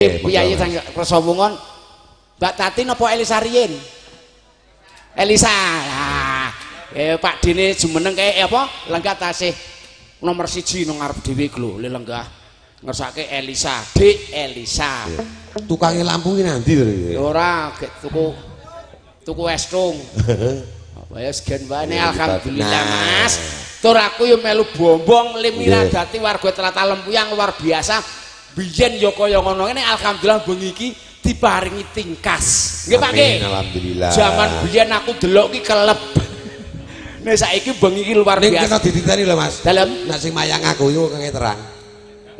Piyayi sang Kresawungon. Mbak Tati napa Elisa riyin? Elisa. Lah, Pak Dene jumeneng kae apa? Lenggah tasih nomor 1 nang ngarep dhewe lho, le lenggah. Ngersake Elisa, Dik Elisa. Tukange lampu ki nanti to iki? Ora, gek tuku tuku es tung. Apa ya segen wae, alhamdulillah Mas. Tur aku yo melu bombong limiradati warga Tlatah Lempuyang luar biasa. Biyen yo kaya ngono ngene, alhamdulillah bengi iki diparingi tingkas. Nggih Pak nggih. Alhamdulillah. Zaman biyen aku delok ki keleb. Nek saiki bengi iki luar Ning biasa. kena dititeni lho Mas. Dalem. Nek sing mayang aku iku kenge terang.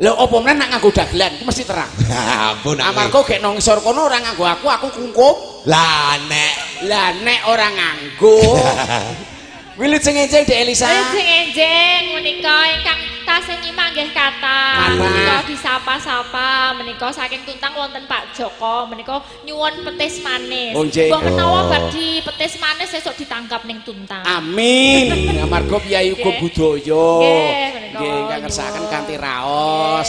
Lho apa meneh nek nganggo dagelan ki mesti terang. Ampun. Amarga gek nang ngisor kono ora nganggo aku, aku kungkum. Lah nek Lah nek ora nganggo. Wilujeng enjing Dek Elisa. Wilujeng enjing menika ingkang tasih nyimak nggih kathah. Menika disapa-sapa menika saking Tuntang wonten Pak Joko menika nyuwun petis manis. Oh, nggih. Mbok menawa bar di petis manis sesuk ditangkap ning Tuntang. Amin. Amarga piyayi uga budaya. Nggih, Nggih, ingkang ngersakaken kanthi raos.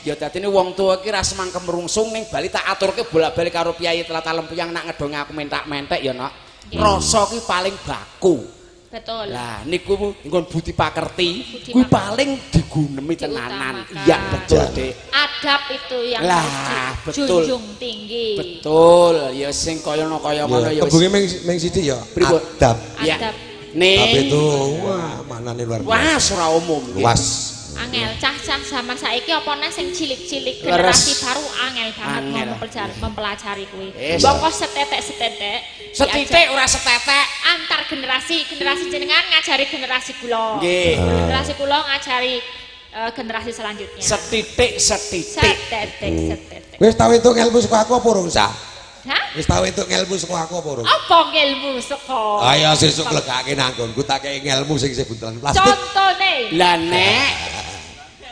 Ya dadine wong tuwa iki ra semangkem rungsung ning bali tak aturke bolak-balik karo piyayi Tlatah Lempuyang nak ngedonge aku mentak-mentek ya, Nak. Rasa ki paling baku. Betul. Lah niku nggon budi pakerti kuwi paling digunemi tenanan. Iya betul, Dik. Adab itu yang lah, harus betul. dijunjung tinggi. Betul, ya sing kaya kaya ngono ya. Tembunge ming sithik ya. Adab. Adab. Ning tapi itu wah maknane luar biasa. Wah, ora umum. Luas. Angel cah-cah zaman saiki apa neh sing cilik-cilik generasi baru angel banget mempelajari kuwi. Mbok setetek-setetek. Setitik ora setetek. Antar generasi, generasi jenengan ngajari generasi kula. Nggih. Generasi kula ngajari generasi selanjutnya. Setitik setitik. Setetek setetek. Wis tau entuk ngelmu saka aku apa urung sah? Hah? Wis tau entuk ngelmu saka aku apa urung? Apa ngelmu saka? Ayo sesuk legake nang nggonku tak kei ngelmu sing isih buntelan plastik. Contone. Lah nek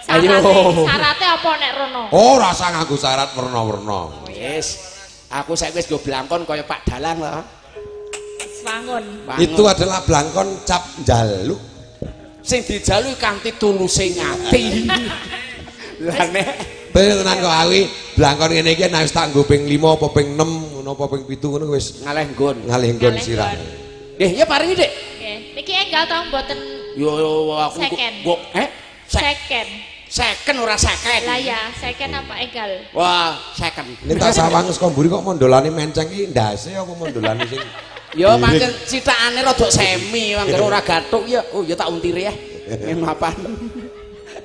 ayo. Syaratnya apa nek rono? Oh, rasa nganggo syarat werna-werna. Wis. Aku saiki wis nggo blangkon kaya Pak Dalang lho. Wangun. Itu adalah blangkon cap njaluk. Sing dijaluki kanthi tuluse ngati. Lah nek bener tenan kok aku blangkon ngene iki nek wis tak nggo ping 5 apa ping 6 ngono apa ping 7 ngono wis ngalih nggon. Ngalih nggon sirah. Nggih, ya paringi, Dik. Nggih. Niki enggal ta mboten? Yo aku Second. Second. Second ora second. Lah ya, second apa enggal? Wah, second. Nek tak sawang saka mburi kok mondolane menceng iki ndase apa mondolane sing Ya pancen citakane rada semi, anggere ora gathuk ya. Oh ya tak untire ya. Ngene apaan?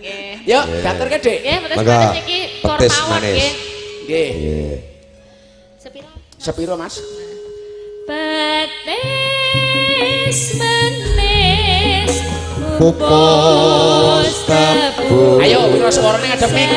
Nggih. Yo, daturke, Dik. Nggih, petis manis niki kor mawon nggih. Nggih. Sepiro? Sepiro, Mas? Petis manis pupus tebu. Ayo, piro swarane ngadep mik.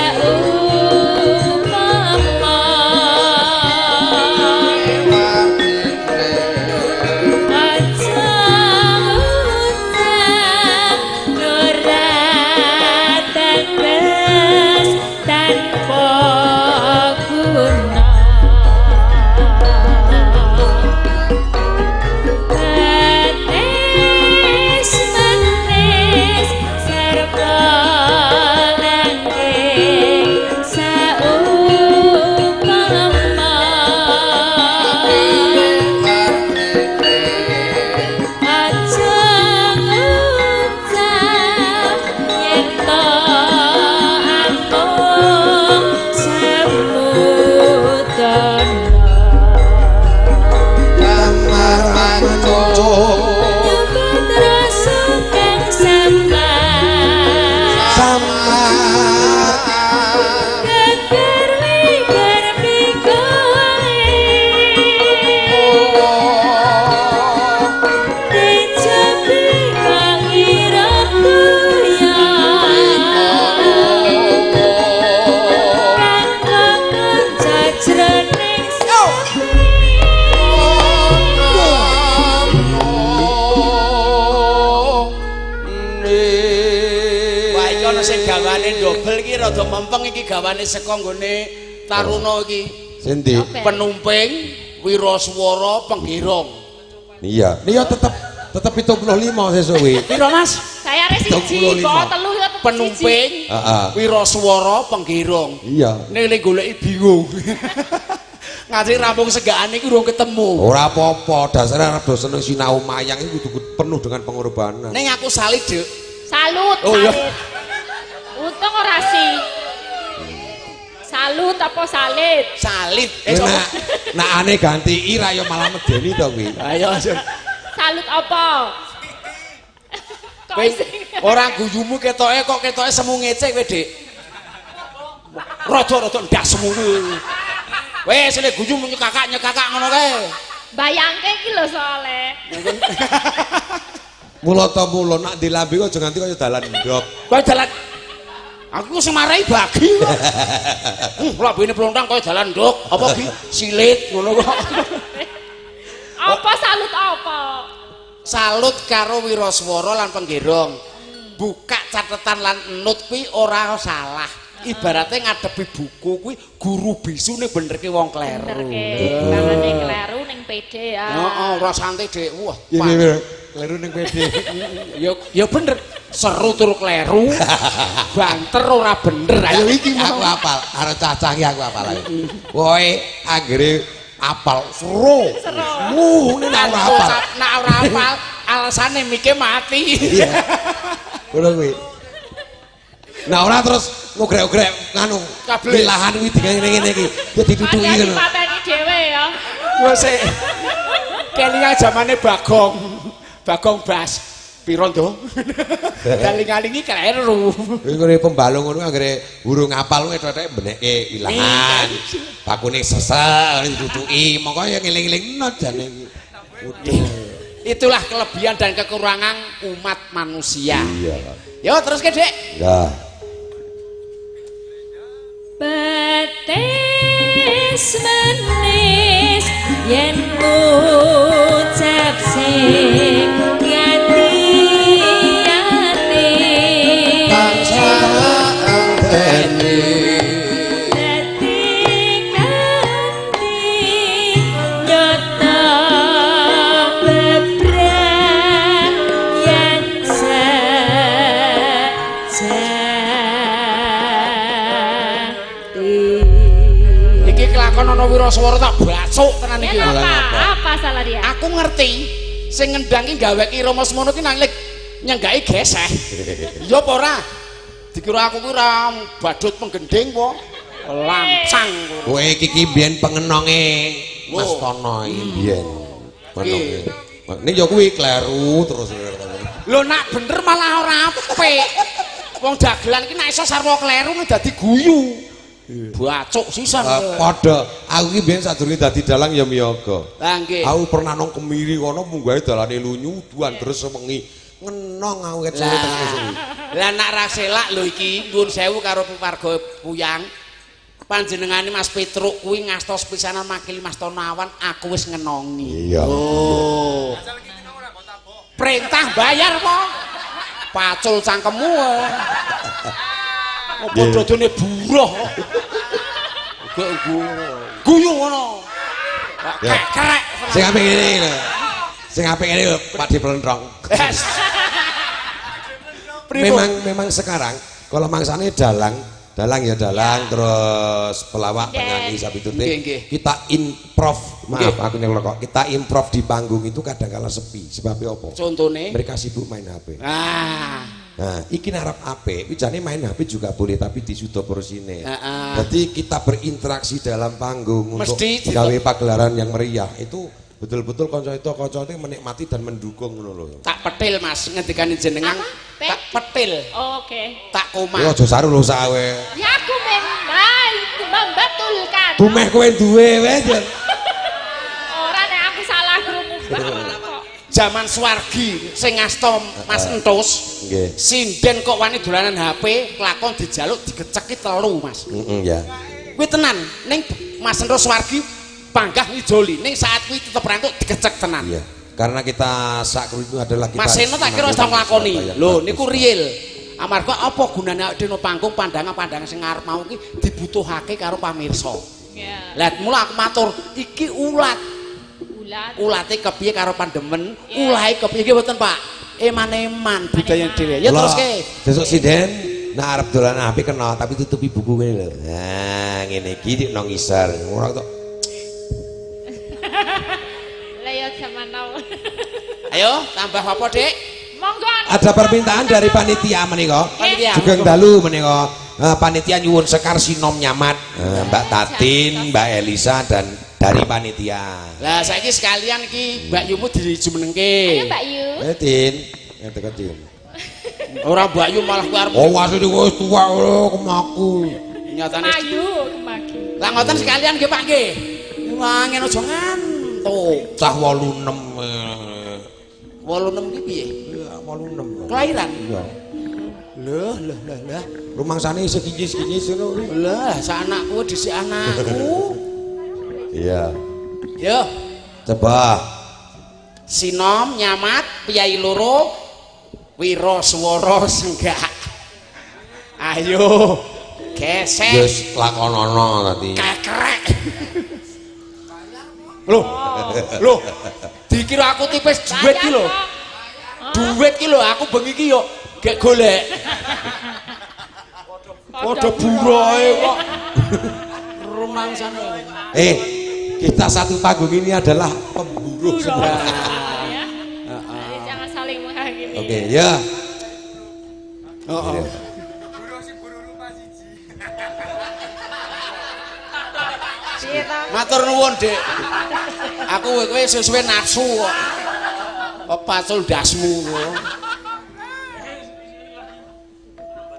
Rada mempeng iki gawane saka nggone Taruna iki. Sing ndi? Penumping, wiraswara, penggerong. Iya. Iya tetep 75 sesuk kuwi. Piro, Mas? Saya siji, 75. kok telu ya tetep Penumping, Heeh. wiraswara, penggerong. Iya. Ning le goleki bingung. Ngasi rampung segakane iki urung ketemu. Ora apa-apa, dasare arep do seneng sinau mayang iki kudu penuh dengan pengorbanan. Ning aku salit, Dik. Salut, Oh, iya. salit. Untung ora sih. Salut apa salit? Salit. Eh sapa? Nak nak ane ganti i ra ya malah medeni to kuwi. Ayo. Salut apa? Kok Kowe sing- ora guyumu ketoke kok ketoke semu ngece kowe, Dik. Rada-rada ndas semono. Wes lek guyu nyekakak nyekakak ngono kae. Bayangke iki lho soalé. Mula ta mula nak di lambe kok aja nganti kaya dalan ndok. Kowe dalan aku sing marai bagi. Lambene plontang kaya dalan nduk, apa ki silit ngono kok. Apa salut apa? Salut karo wiraswara lan penggerong. Buka catetan lan enut kuwi ora salah. Ibaratnya ngadepi buku kuwi guru bisu ning benerke wong kleru. Benerke, tangane kleru ning PD ya. Heeh, ora santai, Dik. Wah, Iya, kleru ning PD. ya ya bener. Seru tur kleru. Banter ora bener. Ayo iki aku apal, karo cacah iki aku apal ayo. Pokoke anggere apal seru. Seru. Wuh, nek ora apal. Nek ora apal, alasane mike mati. Iya. Ngono kuwi. Nah ora terus ngogrek-ogrek nganu Kabel. wilahan kuwi ngene-ngene iki. Ya ditutuki Padahal ngono. dipateni dhewe ya. Wes sik. Kelingan zamane Bagong. Bagong Bas. Piro, Ndo? Kaling-kalingi kleru. Kuwi ngene pembalung ngono anggere urung apal kuwi ethek benekke wilahan. Bakune sesek ditutuki, mongko ya ngeling-elingno jane iki. Udah. Itulah kelebihan dan kekurangan umat manusia. Iya. Yo terus ke, Dik. Ya. Betis manis yen ngucap sing ati-ati dadi kanthi nyata bebrayan sejati. Iki kelakon ana wiraswara tak bacuk tenan iki. Ya apa? Apa salah dia? Aku ngerti sing ngendang ki gawe ki Rama semono ki nang nyenggaki geseh. Iya apa ora? Dikira aku ki ora badut penggending po. Lancang. Kowe iki ki mbiyen pengenonge Mas Wo. Tono iki mbiyen. Pengenonge. Ning ya kuwi kleru terus. Lho nak bener malah ora apik. Wong dagelan ki nek iso sarwa kleru dadi guyu. Bacuk sisan. Padha, aku ki mbiyen sadurunge dadi dalang ya miyaga. Lah nggih. Aku pernah nang Kemiri kono munggahe dalane lunyu udan terus sewengi. Ngenong aku ket sore tekan esuk. Lah nak ra selak lho iki nyuwun sewu karo warga Puyang. Panjenengane Mas Petruk kuwi ngastos pisanan makili Mas Tono awan aku wis ngenongi. Iya. Oh. Perintah bayar po. Pacul cangkemmu. Apa dodone buruh. Gak guyu ngono. Ya. Krek. Sing apik ngene iki lho. Sing apik ngene lho Pak Di Plentrong. Memang memang sekarang kalau mangsane dalang, dalang ya dalang, terus pelawak, penyanyi, sapitute, Nggih, nggih. kita improv, maaf Nggih. aku nyelok kok, kita improv di panggung itu kadang kala sepi, sebabnya apa? Contone. Mereka sibuk main HP. Ah. Nah, iki narap HP, iki jane main HP juga boleh tapi disudo porsine. Heeh. Jadi kita berinteraksi dalam panggung untuk Mesti gawe pagelaran yang meriah itu betul-betul konco itu menikmati dan mendukung ngono lho. Tak petil Mas ngendikane jenengan. Apa? Tak petil. Oke. Tak koma. Kowe aja saru lho sawe. Ya aku memang membetulkan. Tumeh kowe duwe wes. Ora nek aku salah krungu kok. Zaman swargi sing ngasta Mas Entus. Nggih. Sinden kok wani dolanan HP, kelakon dijaluk digeceki telu Mas. Heeh ya. Kuwi tenan ning Mas Entus swargi panggah ngijoli ning saat kuwi tetep rantuk digecek tenan. Iya. Karena kita sak itu adalah kita Mas Seno tak kira wis tau nglakoni. Lho niku real. Amarga apa gunane awake dhewe panggung pandangan-pandangan sing ngarep mau ki dibutuhake karo pamirsa. Ya. Lah mula aku matur iki ulat. Ulat. Ulate kepiye karo pandemen, Iya. ulahe kepiye iki mboten Pak? Eman-eman budaya dhewe. Ya Kula teruske. Sesuk sinden Nah arep dolan HP kena tapi tutupi buku ngene lho. Nah, ngene iki nang ngisor. Ora tok. Lah ya zaman now. Ayo, tambah apa, Dik? Monggo. Ada permintaan dari panitia menika. Panitia. Sugeng dalu menika. Panitia nyuwun sekar sinom nyamat. Mbak Tatin, Mbak Elisa dan dari panitia. Lah saiki sekalian iki Mbak Yumu dijumenengke. Ayo Mbak Yu. Tin, teko Tin. Ora Mbak Yu malah kuwi arep Oh, asline wis tuwa lho kemaku. nyatane. Mayu kemaki. Lah ngoten sekalian nggih Pak nggih. Wah, ngene aja ngantuk. Cah 86. 86 ki piye? Iya, 86. Kelahiran. Iya. Loh, loh, loh, loh. Rumangsane isih kinyis-kinyis ngono kuwi. Lah, sak anakku dhisik anakku. Iya. Yo, Coba. sinom nyamat piyai loro wira swara senggak. Ayo, gesek. Wis lakonono tadi. Kekrek. Loh, loh. Dikira aku tipis duit ki lho. Duit ki lho, aku bengi ki yo gek golek. Padha buroe kok. Rumangsane. Kita satu panggung ini adalah pemburu semua. Ya. Jadi jangan saling menghakimi. Oke, ya. Heeh. Piye ta? Matur nuwun, Dik. Aku kowe suwe-suwe nafsu kok. Kok pacul dasmu kok.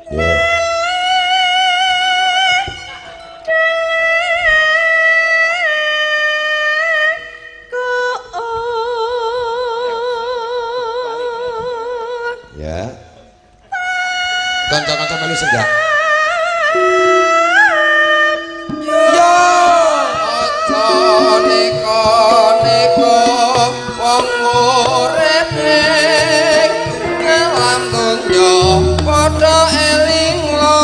Ya. Ya. Kanca-kanca melu senggak. Yo aja neko-neko wong urip ning alam donya padha eling lo.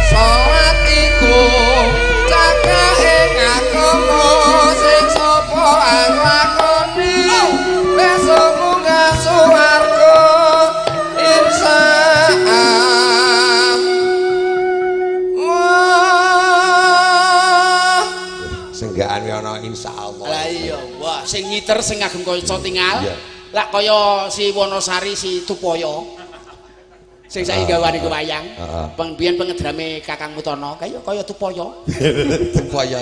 Salat iku cakahe agama sing sapa nglakoni besok munggah swarga insyaallah. Senggakan wi ana insyaallah. Lah iya, wah sing ngiter sing ngagem kaca tingal. Iya. Lah kaya si Wonosari si Tupaya. Sing saiki gawane ku wayang. Heeh. Peng biyen pengedrame Kakang Mutana kaya kaya Tupaya. Tupaya.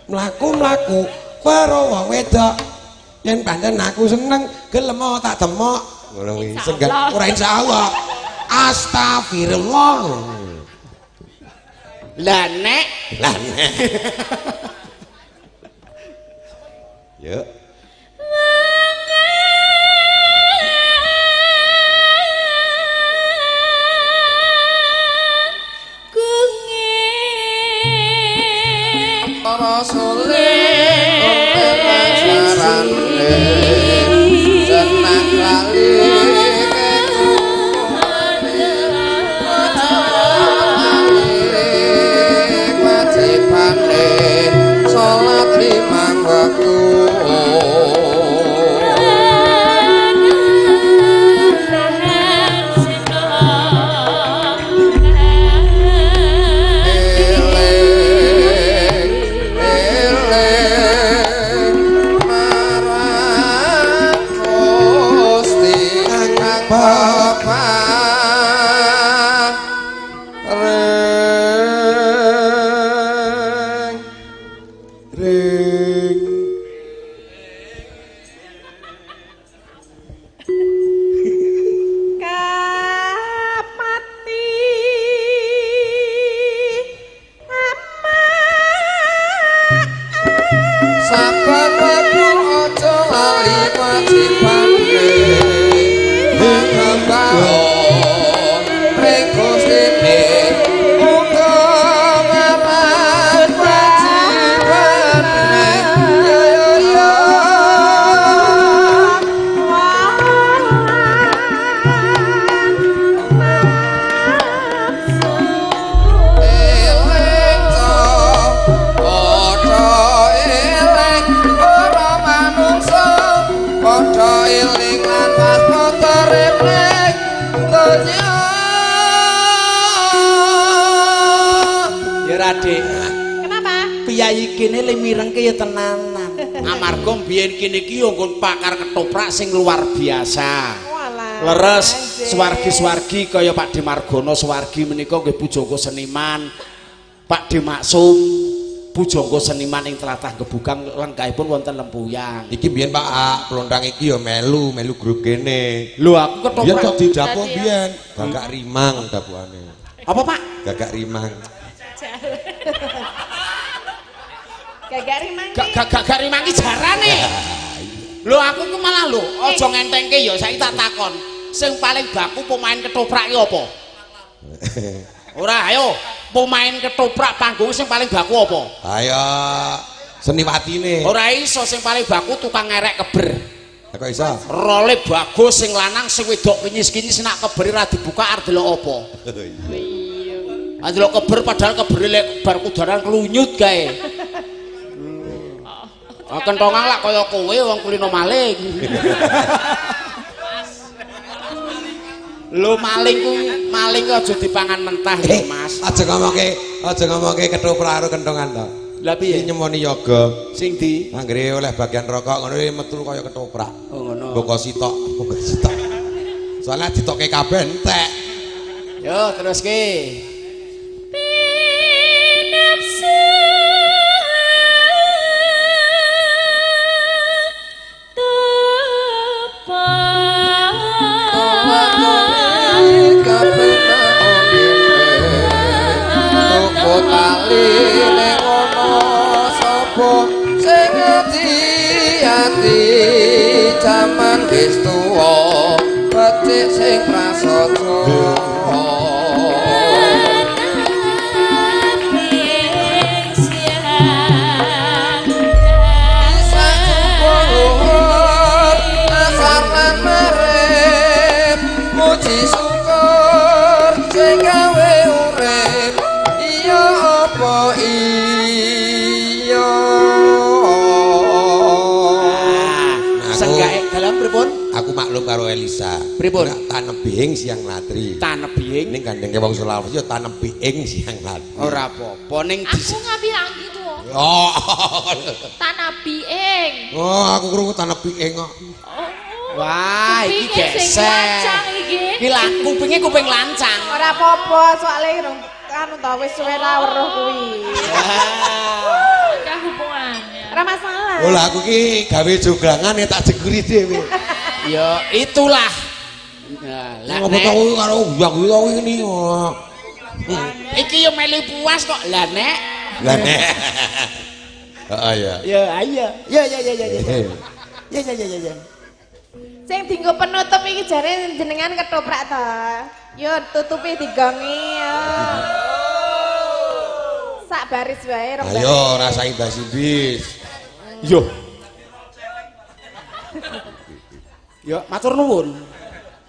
Mlaku-mlaku karo wong wedok. Yen pancen aku seneng gelem tak demok. Ngono kuwi. Senggak ora insyaallah. Astagfirullah. Lah nek Lah nek. Yuk. Rasule ajarane jeneng lali wajibane salat limang wektu. Dik. Kenapa? Piyayi kene le mirengke ya tenanan. Amarga mbiyen kene iki yo nggon pakar ketoprak sing luar biasa. Walah. Leres swargi-swargi kaya Pak De Margono swargi menika nggih pujangga seniman. Pak De Maksum pujangga seniman ing tlatah Gebugang lenggahipun wonten Lempuyang. Iki biyen Pak A, Plontang iki ya melu, melu grup kene. Lho aku Biyen ketoprak. kok didapuk biyen, Gagak Rimang dapukane. Apa Pak? Gagak Rimang. Gagak rimang. Gak gak gak gak rimang ki jarane. Lho aku ku malah lho, aja ngentengke ya saiki tak takon. Sing paling baku pemain ketoprak ki apa? Ora, ayo. Pemain ketoprak panggung sing paling baku apa? Ayo seniwatine. Ora iso sing paling baku tukang ngerek keber. Kok iso? Role bagus sing lanang sing wedok kinyis-kinyis nak kebere ra dibuka arep delok apa? Ah delok keber padahal kebere lek bar kudaran klunyut kae. Ah kentongan lak kaya kowe wong kulino maling. Lho maling ku maling ku aja dipangan mentah ya Mas. Aja ngomongke ketoprak karo kentongan to. Lah piye? Iki nyemoni yoga. Sing di Anggere oleh bagian rokok ngono iki metu kaya ketoprak. Oh ngono. Mbok sitok, mbok sitok. Soalnya ditokke kabeh entek. Yo terus ki. Pinapsu Tuku tali ning ana sapa sing ati-ati jaman wis tuwa becik sing prasaja. Muji syukur sing gawe urip iya apa iya. Senggake dalam pripun? Aku maklum karo Elisa. Pripun? Tanebing siang latri. Tanebing Ning gandeng wong Sulawesi ya tanebing siang latri. ora apa-apa ning Aku ngabilang gitu. Oh. Tanabiing. Oh, aku krungu tanebing kok. Oh. Wah, iki Kupinge sing gesek. lancang iki. Iki lah kupinge kuping lancang. Ora apa-apa, soalé rong anu to wis suwe ra weruh kuwi. Ada hubungannya. Ora masalah. Oh lah aku ki gawe joglangan ya tak jeguri dhewe. Ya itulah. Nah, lah Ngopo nek to kuwi karo guyang kuwi ngene. iki yo melu puas kok. Lah nek Lah nek. Heeh ya. ya ayo. Ya ya ya ya ya. Ya ya ya ya ya. Sing dienggo penutup iki jare jenengan ketoprak to. Yo tutupi digongi yo. Sak baris wae rong baris. Ayo rasai basi bis. Yo. Yo matur nuwun.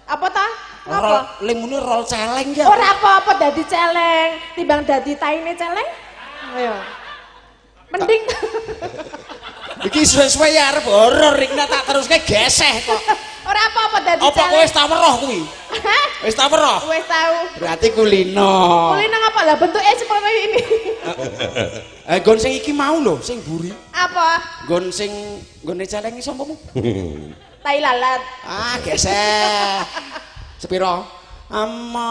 Apa ta? Rol Apa? limune rol celeng ya. Ora apa-apa dadi celeng, timbang dadi taine celeng. Ayo. Mending Iki suwe-suwe ya arep horor iki nek tak teruske geseh kok. ora apa-apa dadi Apa kowe celeng. wis ta weruh kuwi? Hah? Wis ta weruh? Wis tau. Berarti kulino. Kulino ngapa lah bentuknya seperti ini. Nggon sing iki mau lho, sing buri. Apa? Nggon sing nggone celeng iki sapa mu? Tai lalat. Ah, geseh. Sepiro? Amma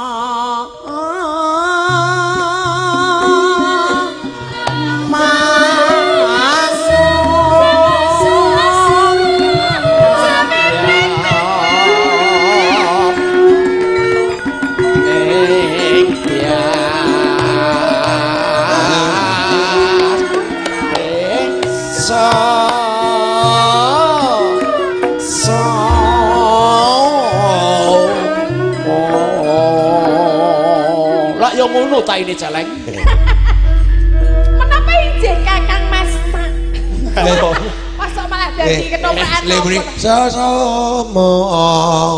Lah yo ngono ta ini celeng. Menapa ije Kakang Mas? Masuk malah dadi ketoprakan. Le muni sosomo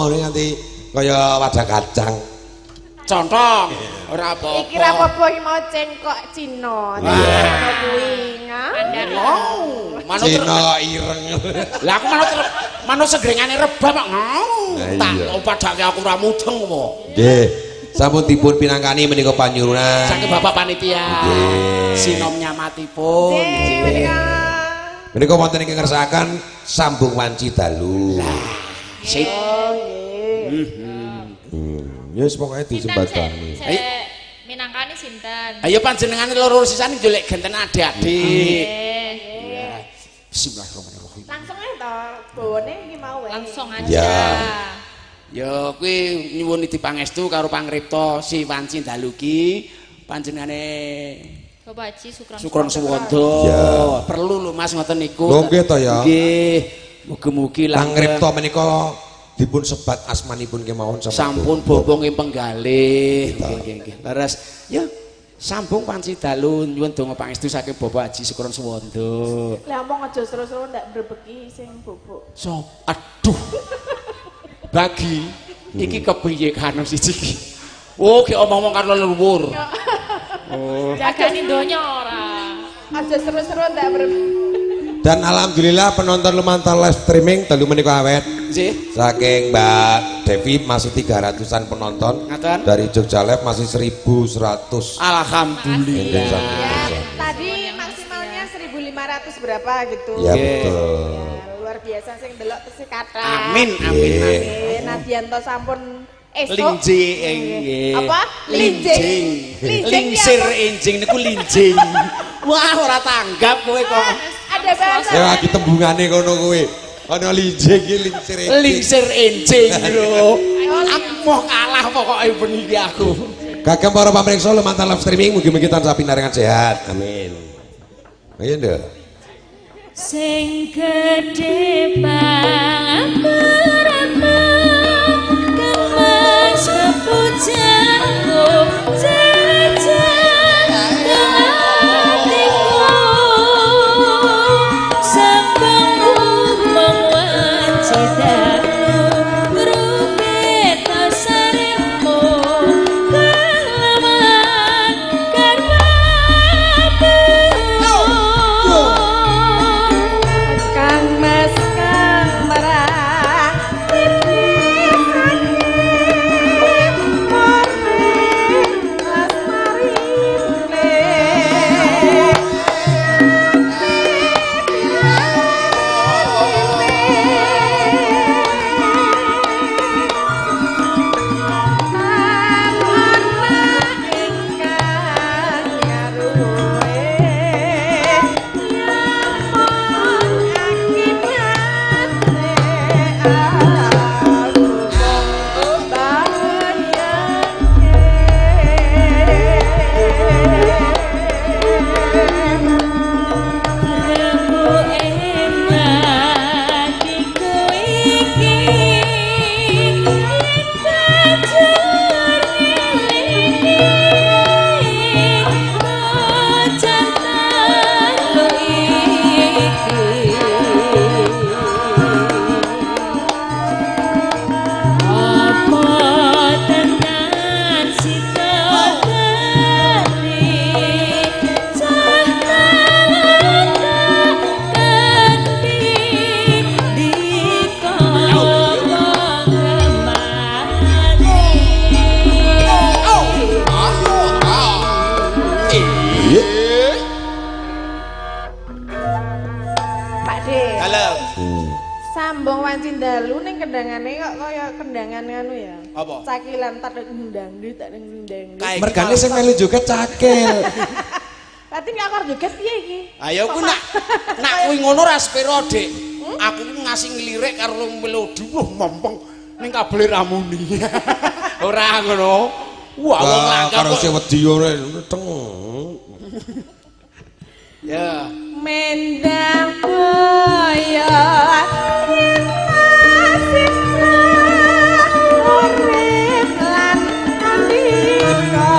ngene nganti kaya wadah kacang. Contong ora apa-apa. Iki ra apa-apa iki mau cengkok Cina. Cina kuwi. Oh, manut Cina ireng. Lah aku manut manut segrengane rebab kok ngau. Lah Tak iya. padake aku ora mudeng apa. Nggih. Sampun dipun pinangkani menika panyurunan. Saking Bapak panitia. Nggih. Sinom nyamatipun. Nggih, menika. Menika wonten ingkang ngersakaken sambung wanci dalu. Sip. Oh, nggih. Ya wis pokoke Sinten disembadani. sik minangkani sinten? Ayo panjenengane loro sisane njolek genten adik-adik. Nggih. Bismillahirrahmanirrahim. Langsung ae to, bawane iki mau wae. Langsung aja. Ya. Ya kuwi nyuwun dipangestu karo pangripta si wanci dalu ki panjenengane Bapak Haji Sukron. Sukron Suwondo. Ya. Perlu lho Mas ngoten niku. Lho, nggih to ya. Nggih. Mugi-mugi langgeng. Pangripta menika dipun sebat asmanipun kemawon sampun bobong ing penggalih. Nggih nggih nggih. Leres. Ya sambung panci dalu nyuwun donga pangestu saking Bapak Haji Sukron Suwondo. Lah omong aja seru-seru ndak mbrebeki sing bubuk. So, aduh. Bagi iki kepiye kano siji iki. Oh, ki omong-omong karo leluhur. Oh. Jagani donya ora. Aja seru-seru ndak mbrebeki. Dan alhamdulillah penonton lumantar live streaming dalu menika awet. Nggih. Saking Mbak Devi masih 300-an penonton. Ngaten. Dari Jogja Live masih 1100. Alhamdulillah. Ya, tadi maksimalnya 1500 berapa gitu. Ya Nggih. betul. Ya, luar biasa sing delok tesih kathah. Amin amin Nggih. amin. Nadianto sampun esuk. Linjing nggih. Apa? Linjing. Linjing. Lingsir ki apa? enjing niku linjing. Wah, ora tanggap kowe kok. Ada bahasa. Ya lagi tembungane kono kuwi. Ana linjing iki lingsir enjing. Lingsir enjing lho. Aku mau kalah pokoke bengi iki aku. Kagem para pamirsa lumantar live streaming mugi-mugi tansah pinaringan sehat. Amin. Ayo nduk. Sing gedhe pangapurane kemas kepujanku jejer atiku sambung umum wanci dalu rupeta saremu kelawan garwaku. Kang Mas Kang Marah Pak De. Dalem. Sambung wanci dalu ning kendangane kok kaya kendangan nganu ya. Apa? Cakilan tak ndang ndi tak ndang. Kayak Mergane sing melu joget cakil. Berarti nek aku arep joget piye iki? Ayo ku nak nak kuwi ngono ra sepiro, Dik. Aku ku ngasih ngelirik karo melodi wah mempeng ning kabele ra muni. Ora ngono. Wah, wong Wah, langgam karo kok. sing wedi ora teng. Ya. Mendang kaya urip lan andika.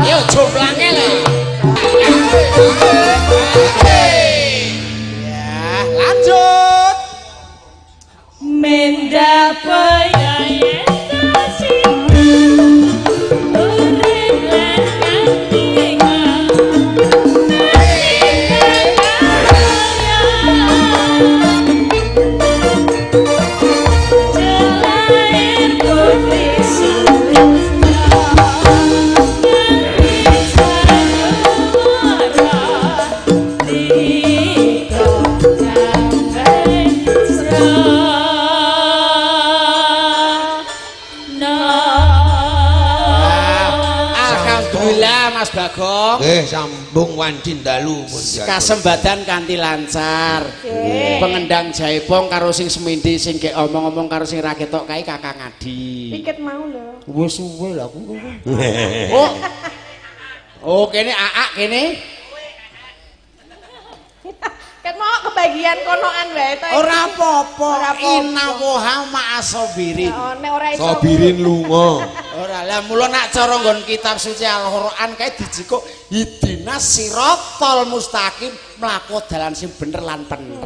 Ayo jomplange lho. Nggih, sambung wanci dalu pun diatur. Kasembadan kanthi lancar. Nggih. Pengendang jaipong karo sing semindi sing gek omong-omong karo sing ra ketok kae Kakang Adi. Piket mau lho. Wis suwe lah aku. Oh. Oh, kene aak kene. Ket mau kebagian konoan wae to. Ora apa-apa. Ora apa-apa. Innawoha ma'asobirin. Ya, nek ora iso. Sobirin lunga. Ora lah mula nak cara nggon kitab suci Al-Qur'an kae dijikuk ihdinas siratal mustaqim mlaku dalan sing bener lan bener.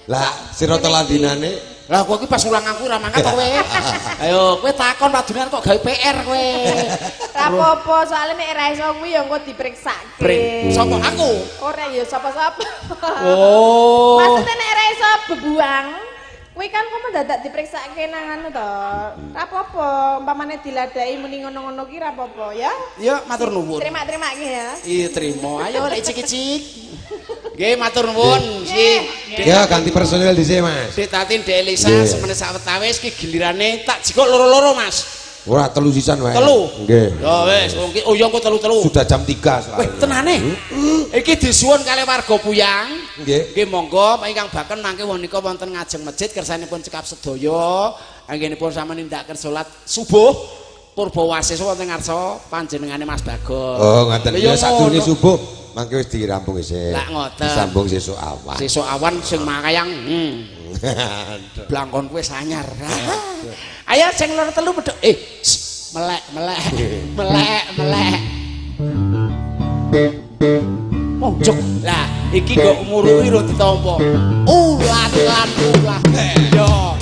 Lah siratal ladinane Lah kowe iki pas ulang aku ora mangkat to kowe. Ayo kowe takon padunan kok gawe PR kowe. Ora apa-apa, soalnya nek ora iso kuwi ya engko diperiksake. Sapa aku? Ora ya sapa-sapa. Oh. Maksudnya nek ora iso bebuang, kuwi kan kok mendadak diperiksake nang anu to. Ora apa-apa, umpamane diladai muni ngono-ngono ki ora apa-apa ya. Ya matur nuwun. Terima-terima ki ya. Iya trimo. Ayo lek icik-icik. Nggih matur nuwun. Si Ya ganti personil dhisik Mas. Dek Tatin, Dek Elisa Nggih. semene sawetawis ki gilirane tak jikok loro-loro Mas. Ora telu sisan wae. Telu. Nggih. Ya wis, wong ki oh ya engko telu-telu. Sudah jam 3 soalnya. Weh, tenane. Iki disuwun kalih warga Puyang. Nggih. Nggih monggo ingkang baken mangke menika wonten ngajeng masjid kersanipun cekap sedaya anggenipun sami nindakaken salat subuh purba wasis wonten ngarsa panjenengane Mas Bagong. Oh, ngoten. Lha Ya sadurunge ngono. subuh mangke wis dirampung isih. Lah, ngoten. Disambung sesuk awan. Sesuk awan sing makayang. Blangkon kowe sanyar. Ayo sing loro telu medhok. Melek melek. Melek melek. Mojok. Lah iki kok muruki ro ditampa. Ulat lan ulah. Yo.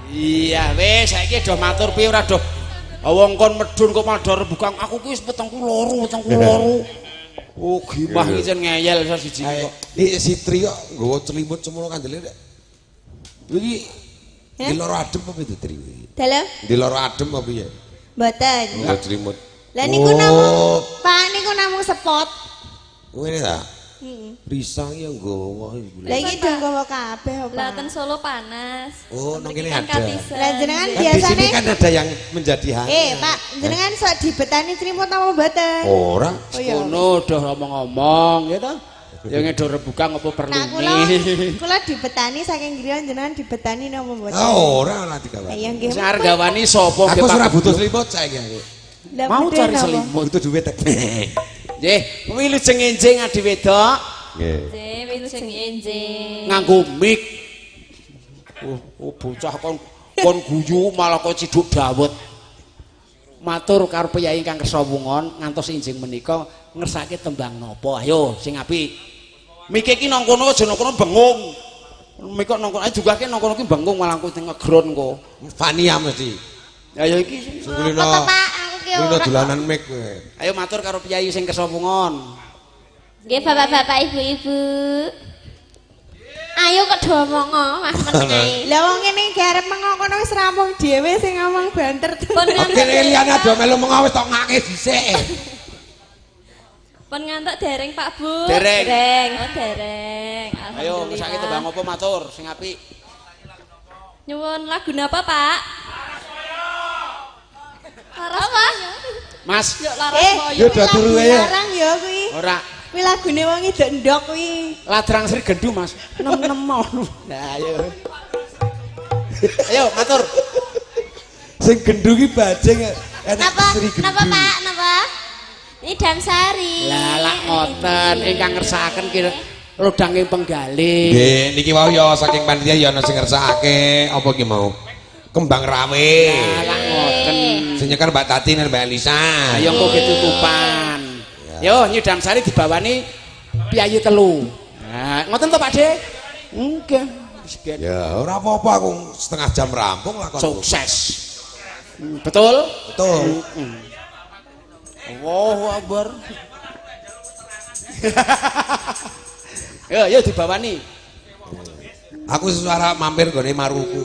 Iya wis saiki do matur piye ora do. Wong kon medhun kok malah do rebukan aku ki wis wetengku loro, wetengku loro. Oh gimah iki jen ngeyel iso siji kok. Iki si Tri kok nggawa celimut semono kandele rek. Iki di loro adem apa itu Tri? Dalem? Di loro adem apa piye? Mboten. Nggawa celimut. Lah niku namung Pak niku namung spot. Ngene ta? Heeh. Risang ya nggawa iku. Lah iki do nggawa kabeh apa? Lah ten Solo panas. Oh, nang kene Kan ada. katisen. Lah jenengan Kan di biasane sini kan ada yang menjadi hangat. Pak, jenengan sok dibetani celimut apa mboten? Ora. Oh iya. Ngono do omong-omong ya ta. Ya ngedo rebukan apa perlu Nah kula kula dibetani saking griya jenengan dibetani napa mboten? Ah, ora ora digawani. Ya nggih. Sing arep gawani sapa Aku ora butuh selimut saiki aku. Mau cari selimut. Butuh duit. Nggih, wilujeng enjing adi wedok Nggih. Nggih, wilujeng enjing. nganggo mic. Oh, bocah kon kon guyu malah kok ciduk dawet. Matur karo priyayi ingkang kersa wungon ngantos enjing menika ngersake tembang napa? Ayo sing apik. Mike iki nang kono aja nang kono bengung. Mike kok nang kono ayo jugake nang kono ki bengung malah aku ngegron kok. Fania mesti. Ayo iki Sing kulino. Apa to, Pak? Aku ki Kulino ora. dolanan mic kowe. Ayo matur karo priyayi sing kersa wungon. Nggih, bapak-bapak, ibu-ibu. Ayo kok do omong mah meneng ae. Lah wong ngene iki arep mengo kono wis rampung dhewe sing ngomong banter. Pun Oke ngantuk. liyane ado melu mengo wis tok ngake dhisik. Pun ngantuk dereng Pak Bu? Dereng. Oh, dereng. Ayo ngersake tembang apa matur sing apik. Nyuwun lagu napa, Pak? Laras apa? Mas, Yuk laras moyo. Ya udah turu ae. Larang ya kuwi. ora Kuwi lagune wong idok ndok kuwi. ladrang Sri Gendu Mas. Nem-nem ngono. Nah, ayo. Ayo matur. Sing gendu ki bajing enak Napa? Sri Gendu. Napa Pak? Napa? Ini Damsari. Lah lak ngoten ingkang ngersakaken ki lodhange penggalih. Nggih, niki wau ya saking panitia ya ana sing ngersakake apa ki mau? Kembang rawe. Lah lak ngoten. Sing nyeker Mbak Tati dan Mbak Elisa. Ayo engko ketutupan. Yo nyidam sari dibawani piyayi telu. Nah, ngoten to Pak De? Nggih. Ya, ora apa-apa aku setengah jam rampung lakon. Sukses. Betul? Betul. Allahu Akbar. Yo, yo dibawani. Aku suara mampir gone Maruku.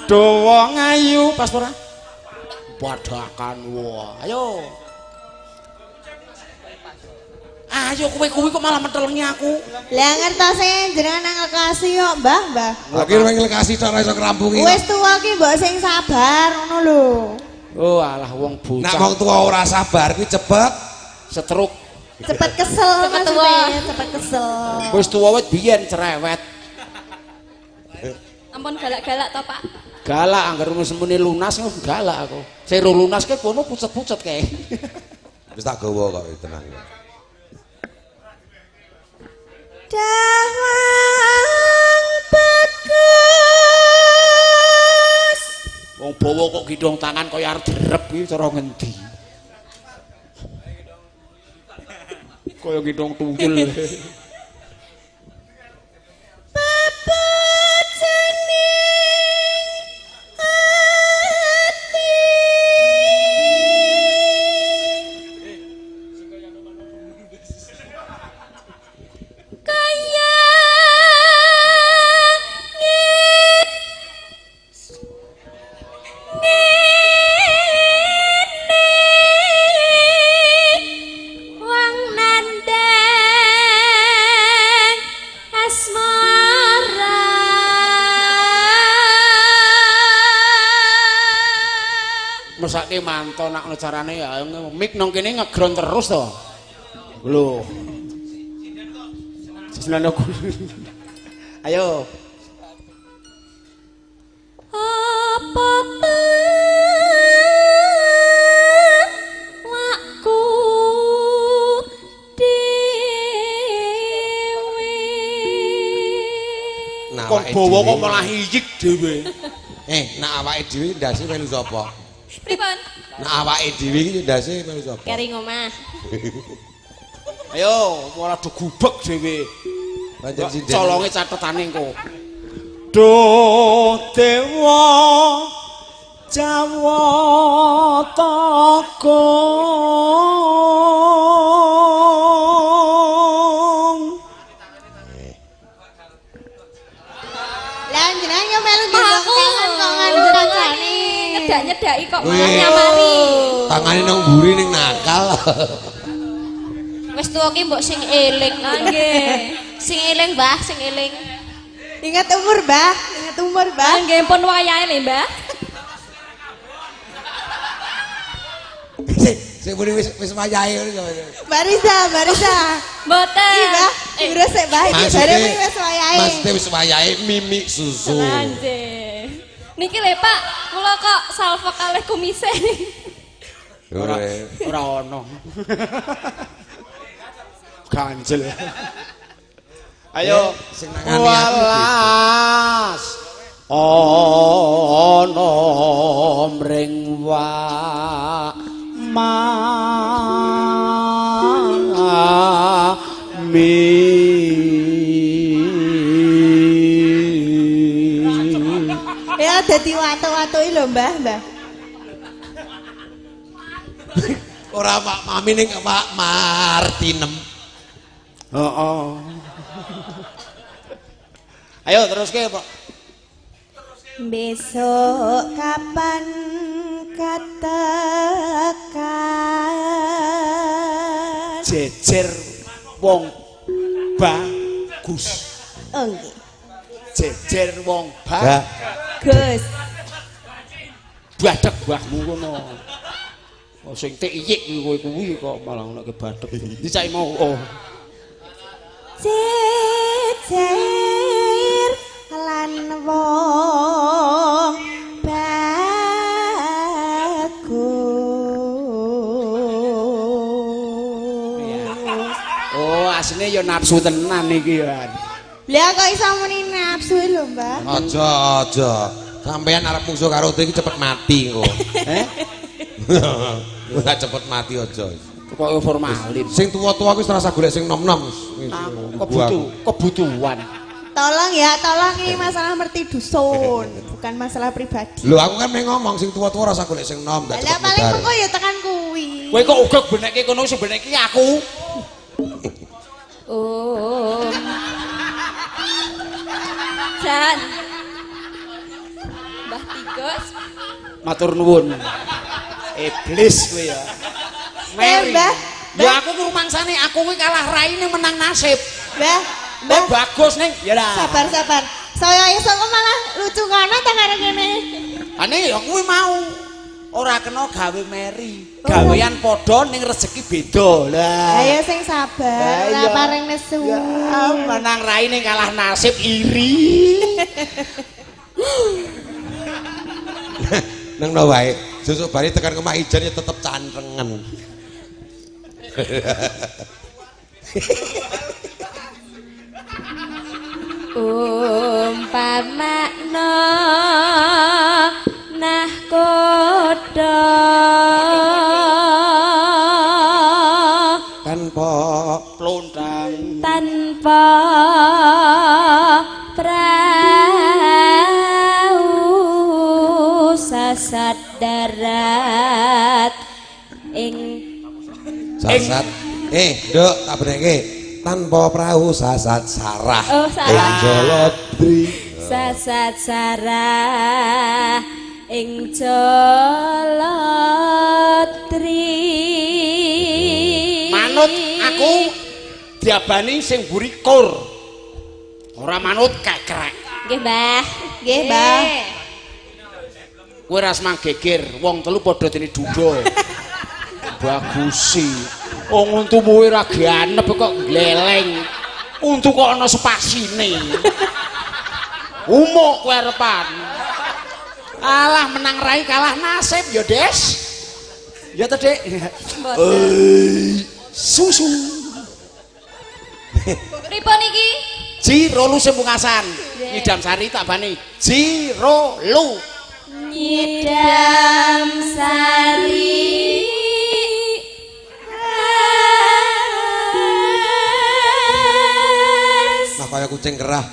Dawa ngayu pas ora? Padakan wah. Ayo. Ayo kowe kuwi kok malah metelengi aku. Lah ngertose jenengan nang lekasi kok, Mbah, Mbah. Lah ki wong lekasi tok ora iso ngrampungi. Wis tuwa ki mbok sing sabar ngono lho. Oh alah wong bocah. Nek wong tuwa ora sabar kuwi cepet stroke. Cepet kesel maksudnya, cepet kesel. Wis tuwa wit biyen cerewet. Ampun galak-galak to, Pak. Galak angger semune lunas ngono galak aku. Sing lunas ke kono pucet-pucet kae. Wis tak gawa kok tenang. Dawang bagus. Wong bawa kok gidong tangan kaya arep drep iki cara ngendi? Kaya gidong tuyul. Bebot jening ati. Kaya ngene wong nandang asmara. Mesake manto nak ono carane ya mik nang kene ngegron terus to. Lho. Sesenane aku. Ayo. Apa wakku dhewe. Nah, Kon bawa kok malah iyik dhewe. Nak awake dhewe ndase melu sapa? Pripun? Nak awake dhewe iki ndase melu sapa? Keri ngomah. Ayo, malah do gubek dhewe. Pancen sinden. Colonge catetane engko. Duh dewa Jawata Kong. Lah jenengan yo melu gendong tangan kok nganu kancane. Nyedak-nyedaki kok malah Wih. nyamari. Tangane nang mburi ning nakal. Wis tuwa ki mbok sing eling. Nggih. Sing eling, Mbah, sing eling. Ingat umur, Mbah. Ingat umur, Mbah. Nggih, pun wayahe lho, Mbah. Sing sing muni wis wis wayahe ngono sapa. Mbak Risa, Mbak Risa. Mboten. Iki, Mbah. Ngurus sik, Mbah. Iki bare muni wis wayahe. Maksudnya wis wayahe mimik susu. Nggih. Niki lho, Pak, kula kok salvo kalih kumise. Ora ora ono. Ganjel. Ayo Sing nangani aku welas ana mring wa ma mi. Ya dadi watu-watuki lho, Mbah, Mbah. Ora Pak Mami ning Pak Martinem. Heeh. Ayo teruske, Pak. Besok kapan katekan Jejer wong bagus. Oh nggih. Jejer wong Ga Gus. badhek mbahmu kono. Oh sing tik iyik kuwi kowe kuwi kok malah ono ke badhek. Dicai mau oh. Jejer lan wong bagus. Oh, asline ya nafsu tenan iki ya. Lah kok iso muni nafsu lho, Mbah? Aja aja. Sampeyan arep mungsuh karo iki cepet mati engko. Eh? Ora cepet mati aja. Kok formalin. Sing tuwa-tuwa kuwi wis rasa golek sing nom-nom. Aku kebutuhan. Tolong ya, tolong ini masalah merti dusun, bukan masalah pribadi. Lho aku kan meng ngomong sing tuwa-tuwa rasa golek sing nom ndak Lah cepet paling mudar. mengko ya tekan kuwi. Kowe kok uga benekke kono sing benekke aku. Oh. Jan. Mbah Tikus. Matur nuwun. Iblis kowe ya. Mary. Mbah, Ya aku ku rumangsane aku kuwi kalah raine menang nasib. Mbah, Mbah Mbah, bagus ning. Ya lah. sabar sabar. Saya esuk kok malah lucu kono ta karo kene. Ane ya kuwi mau. Ora kena gawe meri. Gawean padha ning rezeki beda. Lah. Ayo sing sabar, ora Lah, iya. paring nesu. Ya, menang raine kalah nasib iri. Nang no wae. Sesuk bari tekan omah ijen ya tetep cantrengen. Umpamakna nahkoda Tanpa Plontang. tanpa prau sasat darat ing sasat. Nduk, tak benekke. Tanpa perahu sasat sarah. Oh, sarah. Ing Jaladri. Sasat sarah ing Jaladri. Manut aku diabani sing mburi kur. Ora manut kekrek. Nggih, Mbah. Nggih, Mbah. Kowe ra semang geger, wong telu padha dene duda. Bagusi. Wong untumu ora ganep kok gleleng. Untu kok ana spasine. Umuk kowe arepan. Alah menang rai kalah nasib ya, Des. Ya to, Dik. Mboten. Susu. Pripun iki? Ji rolu sing pungkasan. Nyidam sari tak bani. Ji rolu. Nyidam sari. Nah kaya kucing kerah.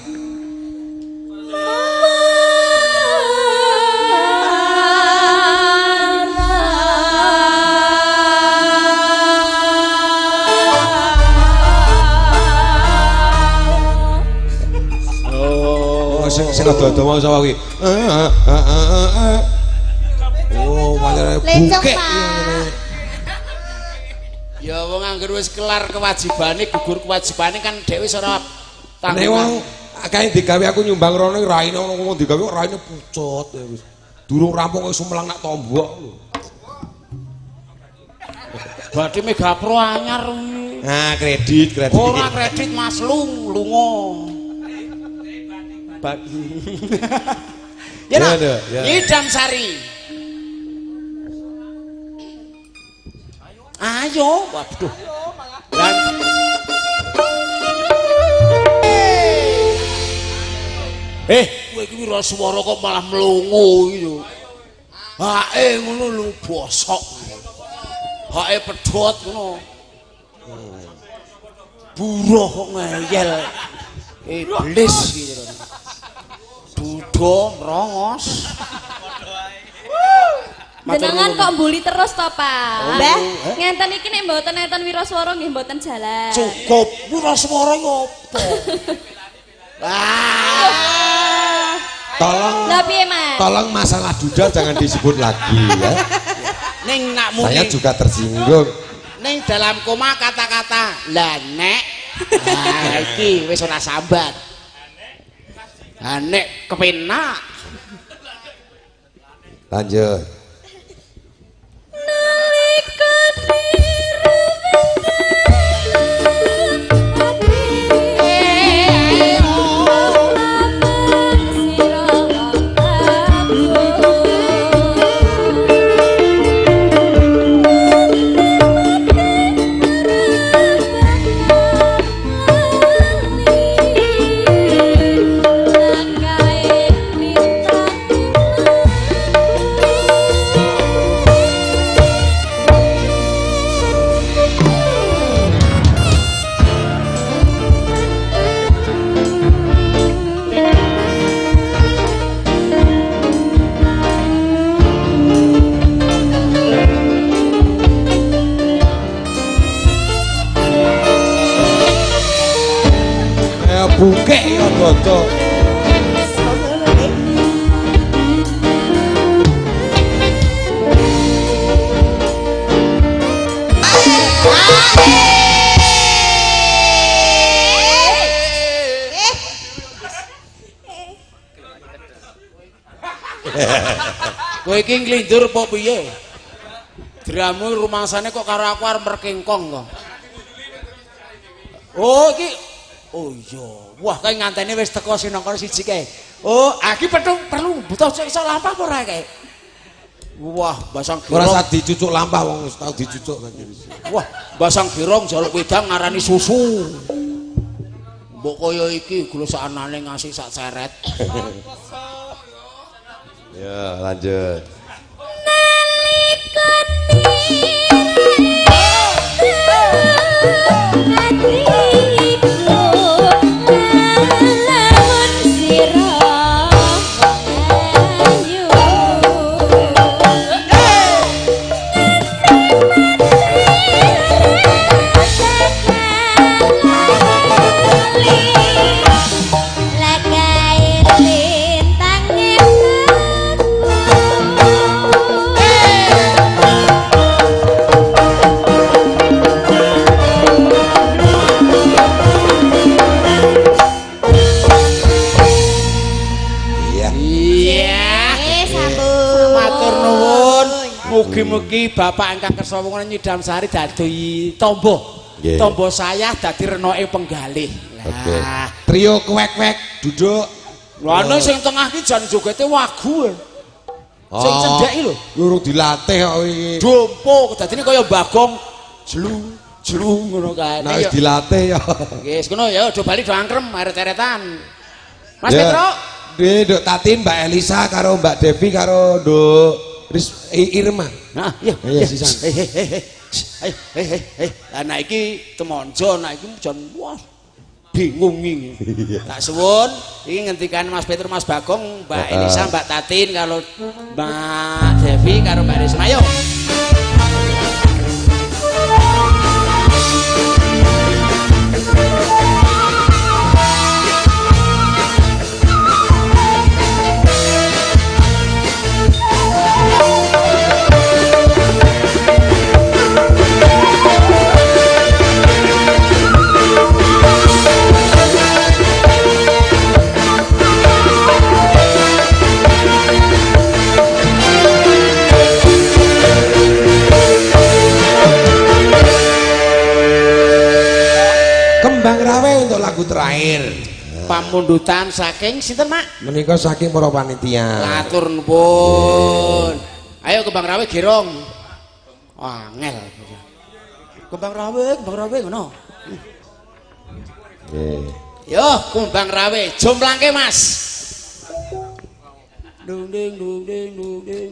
Oh, sing sing ado-ado mau sapa kuwi? Oh, pancen Lencong, bukek. Pak. Ya wong angger wis kelar kewajibane, gugur kewajibane kan dhewe wis ora Nek wong kae digawe aku nyumbang rono iki raine ono wong digawe kok raine pucet ya wis. Durung rampung wis sumelang nak tombok lho. Berarti Mega Pro anyar kuwi. Nah, kredit, kredit. Ora kredit Mas Lung, lunga. Ya Ya, nah, ya, ya. Nyidam Sari. Ayo, waduh. Dan kowe iki wira swara kok malah mlongo iki lho. Hae ngono lho bosok. Hae pedhot ngono. Buruh kok ngeyel. Iblis iki lho. Duda mrongos. Jenengan kok mbuli terus to, Pak? Mbah. Ngenten iki nek mboten enten wiraswara nggih mboten jalan. Cukup wiraswara iki opo? Ah. Tolong Lah piye, Mas? tolong masalah duda jangan disebut lagi ya. Ning nak muni Saya juga tersinggung. ning dalam koma kata-kata lah nek nah iki wis ora sambat. Lah nek kepenak Lanjut. Nalika Bukek ya dodo. Kowe iki nglindur apa piye? Dramu rumangsane kok karo aku arep merkengkong kok. Oh iki oh iya. Wah kae ngantene wis teko sinangka siji kae. Oh, iki perlu butuh iso lampah apa ora kae? Wah, Basang Ora Girong. usah dicucuk lampah wong wis tau dicucuk kan. Wah, Basang Girong njaluk wedang ngarani susu. Mbok kaya iki gula sakanane ngasih sak ceret. Ya, lanjut. Iya. Iya. Sampun. Matur nuwun. Mugi-mugi bapak ingkang kersa wonten nyidam sari dadi tombo. Nggih. Tombo saya dadi renoke penggalih. Oke. Lah, Trio kuwek-kuwek duduk. lha ana sing tengah ki jan jogete wagu. Sing cendhek lho. Urung dilatih kok iki. Dompo dadine kaya Bagong jlu jlu ngono kae. Nah wis dilatih ya. Nggih, ngono ya do bali do angkrem eret-eretan. Mas Ya. Petro, Nggih, Nduk Tatin, Mbak Elisa karo Mbak Devi karo Nduk Irma. Nah, iya, Iya, iya. sisan. Hei, hei, hei, hei. Ayo, hei, hei, hei. Lah nek iki temonjo, nek iki jan wah bingung iki. Tak suwun, iki ngendikan Mas Petro, Mas Bagong, Mbak Elisa, Mbak Tatin kalau Mbak Devi karo Mbak Risma. Ayo. Kembang Rawe untuk lagu terakhir. Pamundutan saking sinten, Mak? Menika saking para panitia. Matur nuwun. Ayo Kembang Rawe gerong. Angel. Kembang Rawe, Kembang Rawe ngono. Nggih. Yo, Kembang Rawe, jomplangke Mas. Dung ding dung ding dung ding.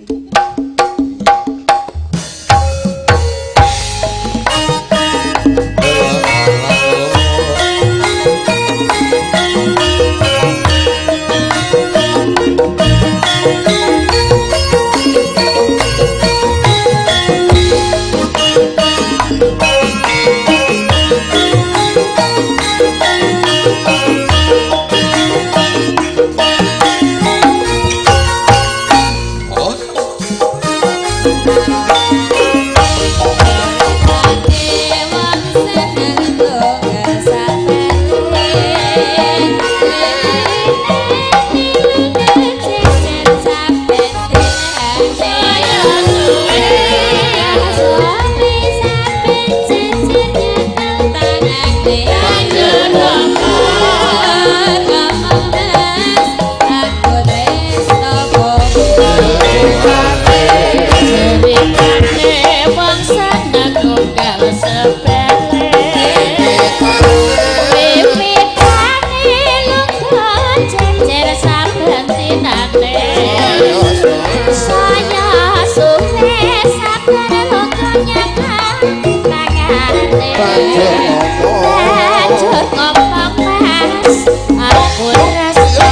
Oh, Banjur ngomong Mas, aku rasa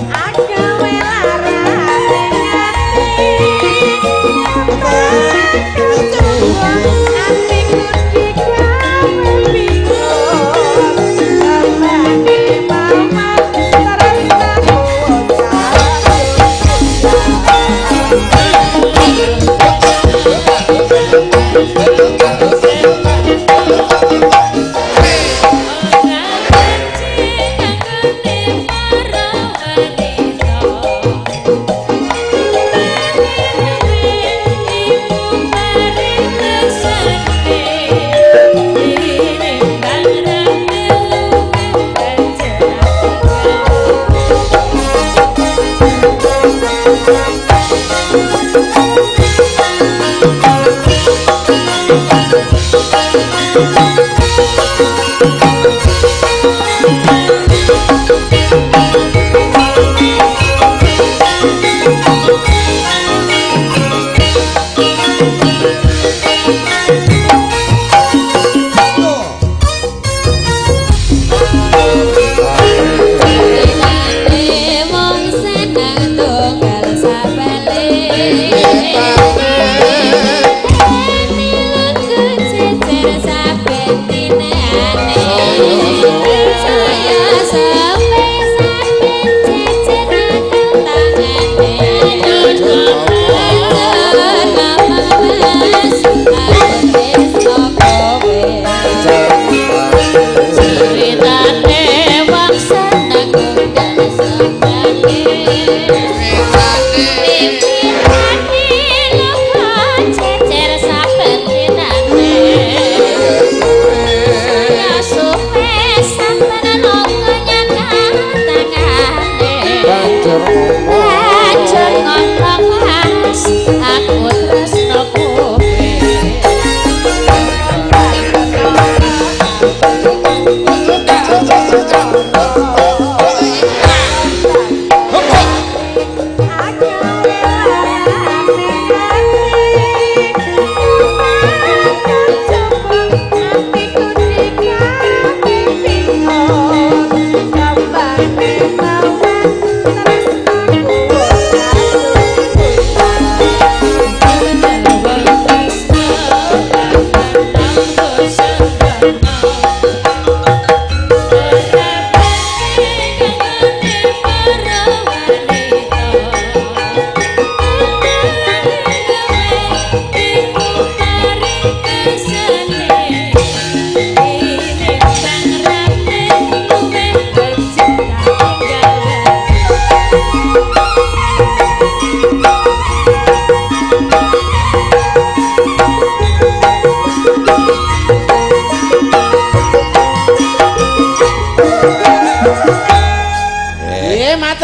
Agawe lara.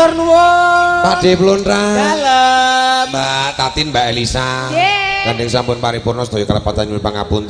Matur nuwun. Pak De Blontra. Dalem. Mbak Tatin, Mbak Elisa. Nggih. Gandeng sampun paripurna sedaya kalepatan nyuwun pangapunten.